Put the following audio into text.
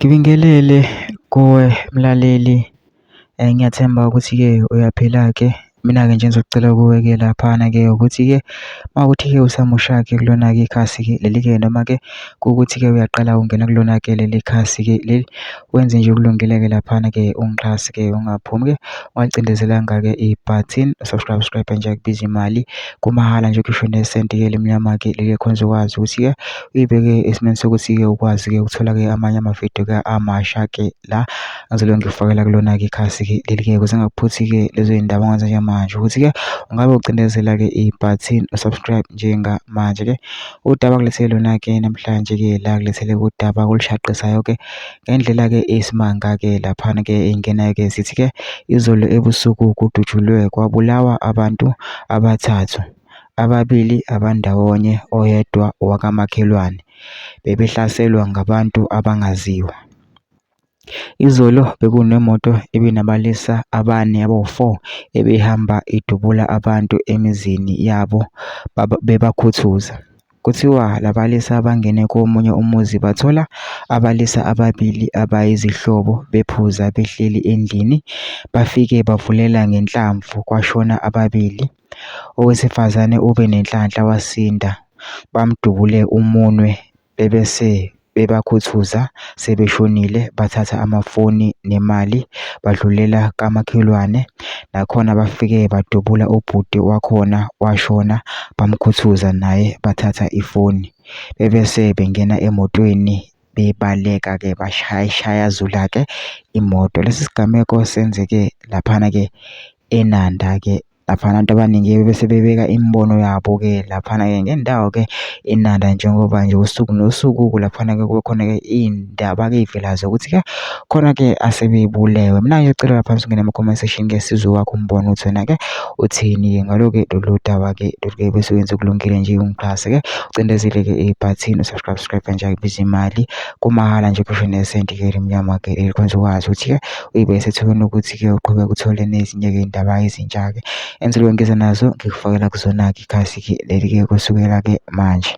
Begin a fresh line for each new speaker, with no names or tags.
Ngibingelele kuwe mlaleli, ngiyathemba ukuthi-ke uyaphila-ke. Mina-ke nje engizocela kuwe-ke laphana-ke ukuthi-ke uma kuwukuthi-ke usamusha-ke kulona-ke ikhasi-ke leli-ke noma-ke kuwukuthi-ke uyaqala ungena kulona-ke leli khasi-ke leli, wenze nje okulungile-ke laphana-ke ungixhase-ke ungaphumi-ke ungacindezelanga-ke i-button subscribe subscribe nje akubizi imali kumahhala nje ukhishwe nesenti-ke elimnyama-ke leli khona uzokwazi ukuthi-ke uyibeke esimeni sokuthi-ke ukwazi-ke ukuthola-ke amanye amavidiyo-ke amasha-ke la ngizobe ngikufakela kulona-ke ikhasi-ke leli-ke ukuze ngingakuphuthi-ke lezo y'ndaba ongenza njengamanje ukuthi-ke ungabe ucindezela-ke i-button u-subscribe njengamanje-ke. Udaba ngilethele lona-ke namhlanje-ke la ngilethele udaba olushaqisayo-ke ngendlela-ke eyisimanga-ke laphana-ke ey'ngenayo-ke zithi-ke izolo ebusuku kudutshulwe kwabulawa abantu abathathu, ababili abandawonye oyedwa owakamakhelwane, bebehlaselwa ngabantu abangaziwa. Izolo bekunemoto ebinabalisa abane abawu-4 ebihamba idubula abantu emizini yabo bebakhuthuza. Kuthiwa labalisa bangene komunye umuzi bathola abalisa ababili abayizihlobo bephuza behleli endlini, bafike bavulela ngenhlamvu kwashona ababili. Owesifazane ube nenhlanhla wasinda, bamdubule umunwe bebese bebakhuthuza sebeshonile bathatha amafoni nemali badlulela kamakhelwane, nakhona bafike badubula ubhuti wakhona washona bamkhuthuza naye bathatha ifoni. Bebese bengena emotweni bebaleka-ke bashayazula-ke imoto. Lesi sigameko senzeke laphana-ke eNanda-ke laphana abantu abaningi bese bebeka imibono yabo-ke laphana-ke ngendawo-ke eNanda njengoba nje usuku nosuku laphana-ke kube khona-ke iy'ndaba-ke ey'velayo zokuthi-ke khona-ke asebebulewe. Mina ngiyocela lapha usungene ema-comment section-ke sizwe owakho umbono ukuthi wena-ke uthini-ke ngalo-ke lolu daba-ke lolu-ke bese wenza okulungile nje ungixhase-ke ucindezele-ke i-button u-subscribe subscribe nje akubizi imali kumahhala nje kusho nesenti-ke elimnyama-ke elikhonza ukwazi ukuthi-ke uyibeke sethubeni lokuthi-ke uqhubeke uthole nezinye-ke iy'ndaba ezintsha-ke engizobe ngiza nazo ngikufakela kuzona-ke ikhasi-ke leli-ke kusukela-ke manje.